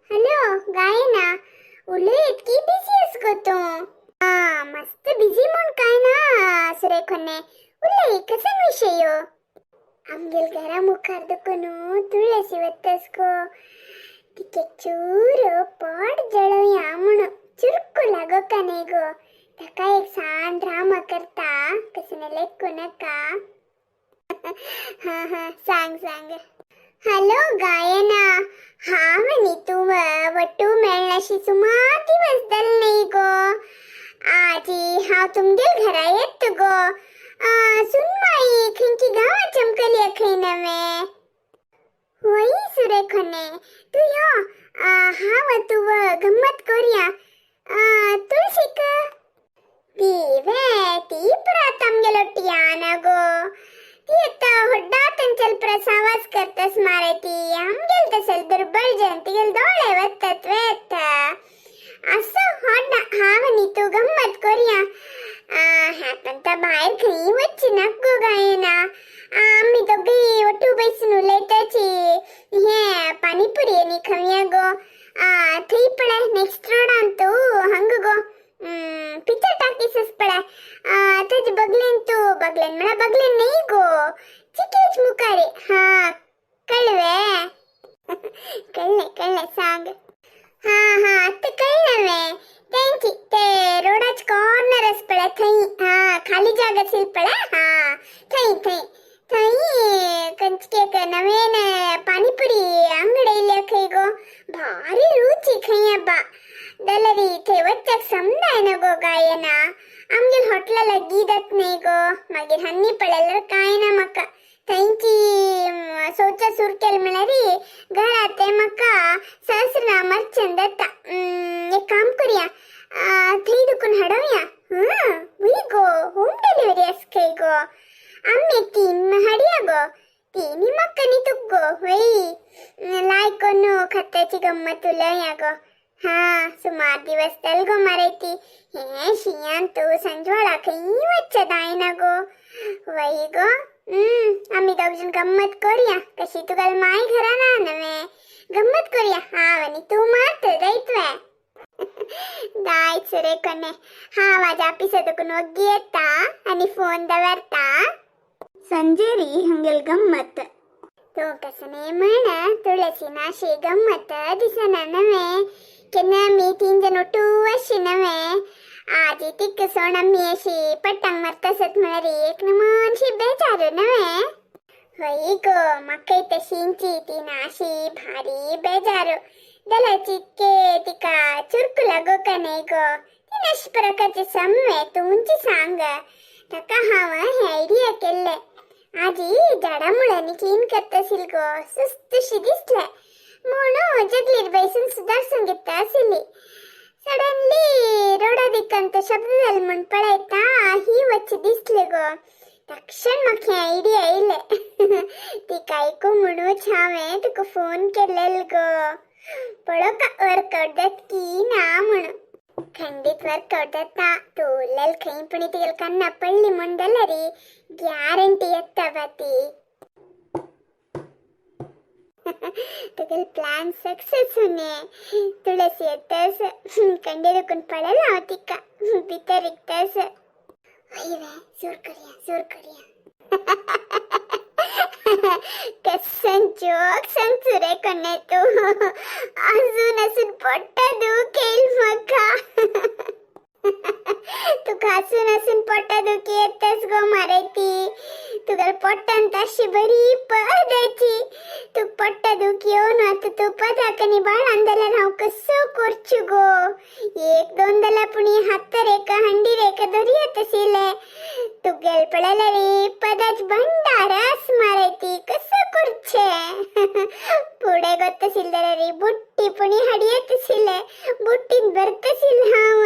Hello गायना, उलय, इतकी बिझी आस गो तूं? आ मस्त बिझी म्हूण काय ना सुरेखोने. उलय, कसन विशय? आमगेल घरा मुखार दुकून तुळसी वत्तस गो, तिके चूर पोट जळोवया म्हूण चुरकू लागो का न्ही गो. ताका एक सान ड्रामा करता, कसने लेखू नाका. हां हां, सांग सांग. हॅलो गायना, हांव न्ही तूं वट्टू मेळनाशी सुमार दिवस जाले न्ही गो. आजी हांव तुमगेल घरा येत गो. सुनमाई खंयची गांवां चमकली खंय नवें? होय सुरेखने, तूं यो, हांव तूं गम्मत करुया. तुळशीक ती वे ती परत आमगेलोटी याना गो. ती आता होड्डा तंचल प्रसावास करतस मारे. ती आमगेल तसल दुर्बळ जन, तिगेल दोळे वत्तत वेत असो. होड्डा, हांव न्ही तूं गम्मत करुया. ह्यापंता भायर खंय वच्ची नाक गो गायना. आमी दोगी ಒಟ್ಟು बैसून उलयताची. हे पानीपुरी न्ही खावया गो. थंय पळय नेक्स्ट रोडान तूं हंग गो पिक्चर टाकीस पळय, तेजे बगलेन. तूं बगलेन म्हळ्यार बगलेन न्ही गो, चिकेच मुखार. हा, कळवे? कळ्ळें कळ्ळें, सांग. हा हा, आतां कळ्ळें. तेंची ते रोडाच कॉर्नर आस पळय थंय. हा, खाली जागा आसील पळय. हा, थंय थंय थंय कंचके नवेन पानीपुरी अंगडी येयल्या खंय गो. भारी रुची खंय अब्बा. जाल्यार थंय वच्चाक समजायना गो गायना. आमगेल हॉटेला लागीं जात न्ही गो. मागीर हन्नी पळयल्यार कांय ना म्हाका. थंयची शौचा सुरू केली म्हळ्यार घरात ते म्हाका सहस्रनाम अर्चन जाता. एक काम करूया, थंय दुकून हाडोवया. हां वय गो, होम डिलिव्हरी आस खंय गो. आमी तीन हाडया गो, तिनी म्हाका न्ही तुक गो. वय, लायक कोन्नू खात्याची गम्मत उलोवया गो. हा, सुमार दिवस जाल गो मारे ती. हे शिंयान तूं सांजवाळा खंय वच्चें जायना गो. वय गो, आमी दोग जण गम्मत करूया. कशी तुगेल माय घरा ना नवे, गम्मत करूया हांव आनी तूं मात्र जायत. दाय सुरेखने, हांव म्हाज्या ऑफिसा दुकून वग्गी येता आनी फोन दवरता. संजेरी हंगेल गम्मत तूं कसने म्हण, तुळसी नाशी गम्मत दिसना नवे? केन्ना आमी तीन जण ಒಟ್ಟು अशी नवे. आजी तिक्क सोण आमी अशी पट्टांग मारतासत म्हळ्यार एक नमनशी बेजारू नवे. हय गो, म्हाकाय तशींची ती नाशी भारी बेजारू. जाल्यार चितके तिका चुरकू लागो का न्ही गो. ती नश प्रकारचे सम्मे तुमची सांग. ताका हांव हे आयडिया केल्ले. आजी झाडा मुळ्यांनी क्लीन करताशील गो, सुस्तशी दिसले म्हणून जगलीर बैसून सुदारसून घेता आशिल्ली. सडनली रोडा दिक्कंत शब्द जाल म्हूण पळयता ही वच दिसले गो. तक्षण म्हाका हें आयडिया येयले. तिका आयकू म्हणूच हांवें तुका फोन केलेल गो. पळोवका वर्कआउट जात की ना म्हणून. खंडीत वर्कआउट जाता. तूं उरलेल खंय पुणी तुगेल कन्ना पडली म्हूण जाल्यार ग्यारंटी येता बा ती. तुगेल प्लॅन सक्सेस होने. तुळसी येतस कंडे दुखून पळयला हांव तिका भितर रिगतस. हय वे, जोर करूया, जोर करूया. कसन जोक सांग सुरे कोणे तूं. अजून असून पोट्टा दुखेल म्हाका. तुका हसून हसून पोटा दुखी येतच गो मारे ती. तुगेल पोटान तशी बरी पदाची. तू पोट्टा दुखी येवन आतां तूं पदाकनी बाळान जाल्यार हांव कसो करचू गो? एक दोन जाल्यार पुणी हात रेखा हंडी रेखा धरयत आशिल्ले. तुगेल पळयल्यार पदाच भंडार आस मारे ती. कसो करचे फुडें गोत आशिल्ले जाल्यार बुट्टी पुणी हाडयत आशिल्ले, बुट्टीन भरत आशिल्लें हांव.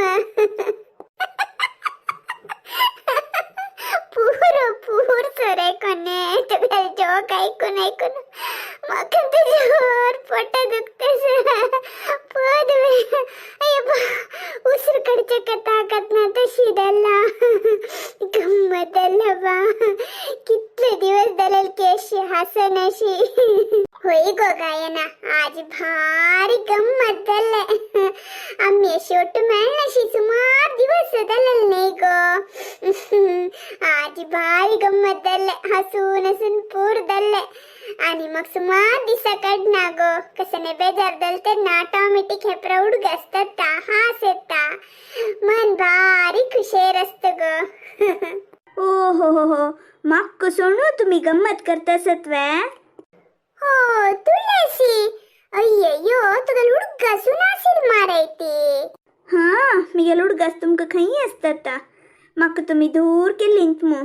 पूर पूर सोरे कोने, तुगेल जोक ऐकून ऐकून म्हाका तुझ्यावर पोटा दुखतेस. पद अय्यप्पा, उसूर काडचे ताकत ना तशी जाला. गम्मत जाल्या बा. कितले दिवस जाले की अशी हसन अशी. होय गो गायना, आज भारी गम्मत. गम्मत जाल्लें. आमी अशी ಒಟ್ಟು मेळनाशी सुमार दिवस जालेले न्ही गो. आजी भारी गम्मत जाल्लें, हसून हसून पूर जाल्लें. आनी मग सुमार दिसा काडना गो, कसने बेजार जालें तेन्ना ऑटोमॅटीक हे पुरा उडगास जाता, हांस येता, मन भारी खुशेर आसता गो. ओ हो हो हो, म्हाका सोणू तुमी गम्मत करता सत्वे. हो तुळसी, अय्ययो, तुगेल उडगासून आसील मारायती. हां, मिगेल उडगास तुमकां खंय आसता? म्हाका तुमी दूर केल्लींत मू.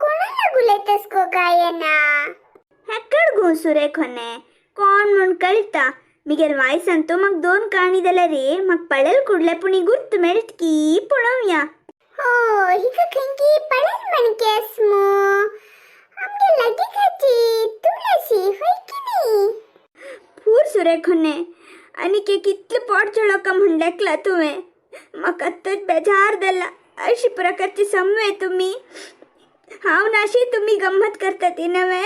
कोणाला उलयतस गो गायना? हेकड गो सुरेखोने, कोण म्हूण कळटा? मिगेल वायसान तो म्हाका दोन काणी जाल्यार रे म्हाका पळेल कुडले पुणी गुर्त मेळट की पळोवया. हो, हिका खंयकी पळेल म्हणके आस मू. आमगे लागीं खाची तुळसी होय की न्ही? पूर सुरेखोने, आनी के कितले पोट जळोका म्हण लेखला तुवें. म्हाका आत्ताच बेजार जाला. अशी प्रकारची समवे तुमी हांव नाशी तुमी गम्मत करता ती नवे.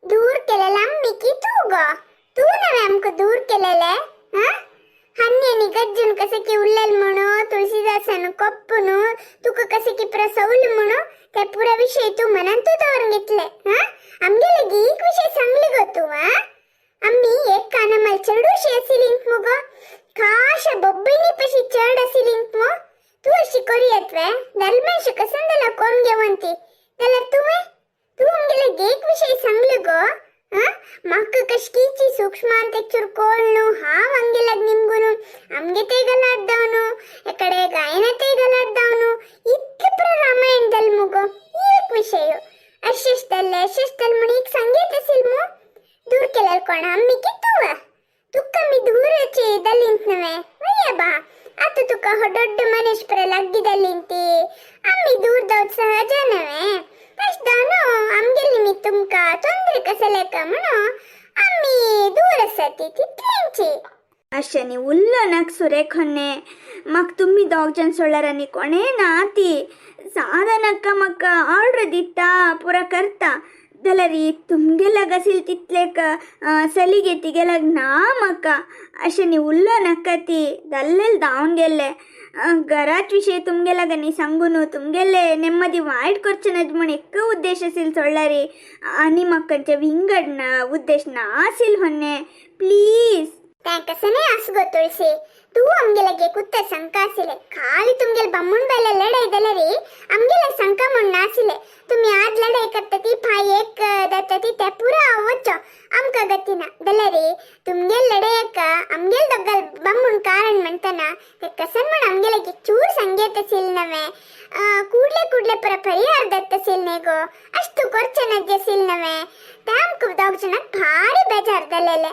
दूर केलेलं आम्ही की तू गो? तू नव्हे आमकां दूर केलेले? हा, हन्नी गज्जून कसं की उरलेल म्हणू, तुळशीदासान कोप्पून तुका कसं की प्रसवलं म्हणू, त्या पुरा विषय तू मनान तू दवरून घेतले. हा, आमगे लगी एक विषय सांगले गो तू. हा, आम्ही एक कानामाल चढूशी असिलिंत मुगो, खाशा बब्बीनी पशी चढ असिलिंत मु. तू अशी करूयात वे? दलमेश कसं दला कोण घेवन ती जाल्यार तुवें तू आमगेले एक विषय सांगले गो. हा, म्हाका कशकीची सूक्ष्मांत चूर कोळ्णु हांव आमगेलाग निमगुनु आमगे ते गलाड्डावनु एकडे गायना ते गलाड्डावनु इतले पुरो रामायण जाल मुगो. एक विषय अशेंच जाल्लें अशेंच जालें म्हण एक सांगीत असेल मू. दूर केल्यार कोण, आम्ही की तूं? तुका मी दूरचे दलिंत नव्हे वय बा. आतां तुका हो दोड्ड मनीस पुरा लागीं दलिंती, आम्ही दूर जावच सहज नव्हे. तशें जावन आमगेले निमित्त तुमकां तोंदरे कसं लेका म्हणून आम्ही दूर आसा ती तितलेंची. अशें न्ही उल्लो नाक सुरेखोने, म्हाका तुमी दोग जाण सोडल्यार आनी कोणें ना ती. सादा नाका, म्हाका ऑर्डर दिता, पुरा करता जाल्यार तुमगे लाग आसील तितलेक सलीगे तिगे लाग ना म्हाका. अशें न्ही उल्लो नाका ती जाल्लेल धांवन गेल्ले. घराच विशय तुमगे लाग न्ही सांगू न्हू, तुमगेले नेमदी वायट करचें न्हय म्हूण एक उद्देश आसील सोडल्यार आनी म्हाका खंयचे विंगड ना उद्देश ना आसील होन्ने, प्लीज. तें कसं नाही आस गो तुळसी. तू आमगेले एक उत्तर शंका आशिल्ले खाली तुमगेले बामूण बायले लढाई जाल्यार आमगेले शंका म्हूण नाशिल्ले. तुमी आज लढाई करता ती फाय एक जाता ती ते पुरा वचो आमकां गती ना. जाल्यार तुमगेले लढायेक आमगेले दोगाल बामूण कारण म्हणतना ते कसन म्हण आमगेले चूर सांगेत आशिल्ले नव्हे. ಕೂಡ್ಲೆ ಕೂಡ್ಲೆ ಪರ ಪರಿಹಾರ ದತ್ತ ನ್ಹೈ ಗೋ, ಅಷ್ಟು ಕೊರ್ಚೆ ನಜ್ಜೆ ನವೆ. ते आमकां दोग जाणांक भारी बेजार जालेले.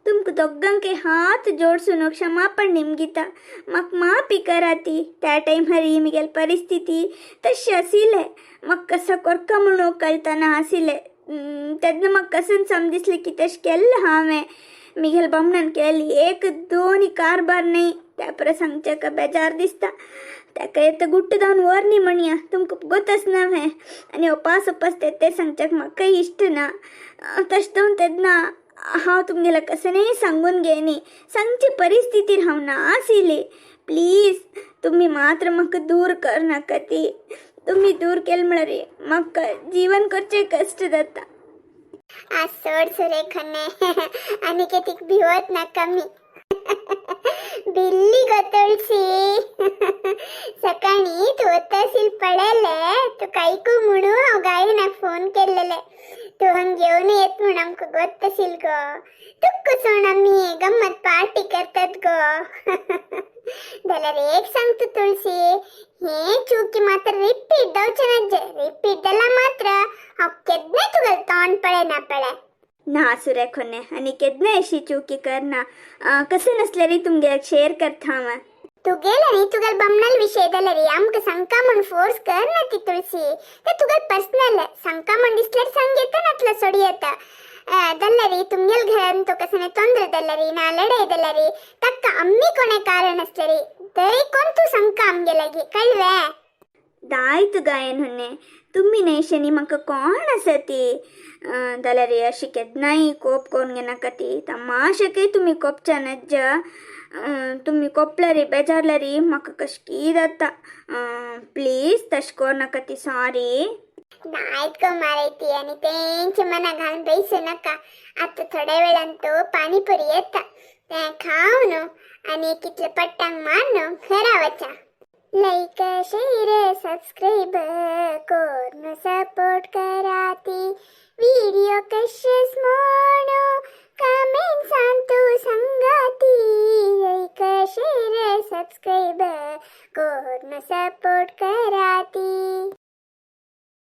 तुमकां दोगांकय हात जोडसून क्षमापण निमगिता, म्हाका माफी कराती. त्या टायमार मिगेल परिस्थिती तशी आशिल्लें, म्हाका कसो कोरका म्हणून कळतना आशिल्लें. तेन्ना म्हाका कसन समजिसलें की तशें केल्लें हांवें. मिगेल बामणान केली एक दोन कारभार न्ही, त्या परस सांगच्याका बेजार दिसता. ताका येता गुट्ट जावन व्हर न्ही म्हणया, तुमकां गोत ना हें. आनी उपास उपास ते तें सांगच्याक म्हाकाय इश्ट ना. तशें जावन तेन्ना हांव तुमगेल्या कसनेय सांगून घेयनी, सांगचे परिस्थितीर हांव ना आशिल्ली. प्लीज तुमी मात्र म्हाका दूर करनाका ती. तुमी दूर केले म्हळ्यार म्हाका जीवन करचें कश्ट जाता. आज सोड सुरेखने, आणि कितीक भिवत नाका मी. बिल्ली गो तुळसी, सकाळी तू वताशील पळयले तुका ऐकू म्हणून हांव गायनाक फोन केलेले. तू हंग घेवन येत म्हूण आमकां गोत आशील गो. तुका सोड आमी गम्मत पार्टी करतात गो. जाल्यार एक सांगता तुळसी, हे चुकी मात्र रिपीट जावचें ना. रिपीट जाल्यार मात्र हांव केन्नाय तुगेलें तोंड पळयना पळय. ना सुरेखोने, आनी केन्नाय अशी चुकी करना. कशें नासल्यारय तुमगेल्याक शेअर करता हांव. तुगेले न्ही, तुगेल बमणाल विशय जाल्यार आमकां सांगका म्हूण फोर्स कर ना ती तुळसी. ते तुगेल पर्सनल, सांगका म्हूण दिसल्यार सांग येता, नातल्यार सोडी येता. जाल्यार तुमगेल घरान तो कसं ತೊಂದ್ರೆ जाल्यार ना लढाई जाल्यार ताका आमी कोणें कारण आसल्यार तरी कोण तूं सांगका आमगे लागीं, कळ्ळें? दायत गायन हुन्ने तुमी न्हय म्हाका कोण आसा ती. जाल्यार अशी केन्नाय कोप करून घेनाका ती. तमाशेकय तुमी कोपच्या नज्जा. तुमी कोपल्यारी बेजारल्यारी म्हाका कशकी जाता. प्लीज तशें कर नाका ती, सॉरी. नायत गो मारयती आनी तेंचे मना घालून बैसू नाका. आतां थोड्या वेळान तो पाणीपुरी येता, तें खावन आनी कितले पट्टांक मारून घरा वचा. लाईक शेअर सबस्क्राईब करून सपोर्ट कराती. व्हिडिओ कशेच म्हणू कमेंट्सान तू सांगाती. लाईक शेअर सबस्क्राईब करून सपोर्ट.